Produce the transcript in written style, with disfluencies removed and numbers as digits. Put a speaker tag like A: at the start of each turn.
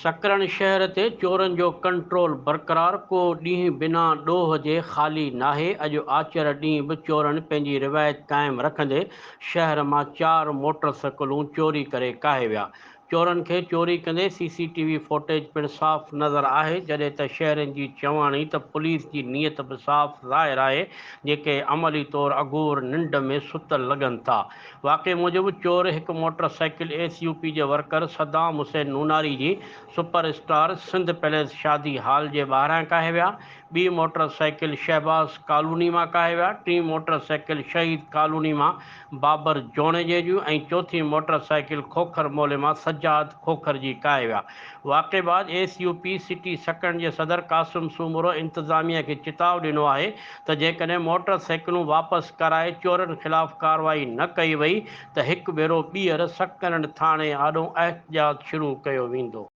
A: سڪرنڊ شهر تي چورن جو ڪنٽرول برقرار، ڪو ڏينهن بنا ڏوهه جي خالي ناهي، اڄ آچر ڏينهن به چورن پنهنجي روايت قائم رکندي شهر مان چار موٽر سائيڪلون چوري ڪري ڪاهي ويا، چورن کي چوري ڪندي سي سي ٽي وي فوٽيج پڻ صاف نظر آهي، جڏهن ته شهرين جي چواڻي ته پوليس جي نيت به صاف ظاهر آهي، جيڪي عملي طور اگهور ننڊ ۾ ستل لڳن ٿا. واقعي موجب چور هڪ motor cycle S U P جي ورڪر صدام حسين نوناري جي سپر اسٽار سنڌ پئليس شادي هال جي ٻاهران ڪاهي ويا، ٻي موٽر سائيڪل شهباز ڪالوني مان ڪاهي ويا، ٽين موٽر سائيڪل شهيد ڪالوني مان بابر جوڻيجي جي ۽ چوٿين موٽر سائيڪل کوکر مولي مان سجاد کوکر جي ڪاهي ويا. واقعي بعد S U P city Sakrand جي صدر قاسم سومرو انتظاميه کي چتاء ڏنو آهي ته جيڪڏهن موٽر سائيڪلون واپس ڪرائي چورن خلاف ڪارروائي نه ڪئي وئي ته هڪ ڀيرو ٻيهر سڪرنڊ ٿاڻي آڏو احتجاج شروع ڪيو ويندو.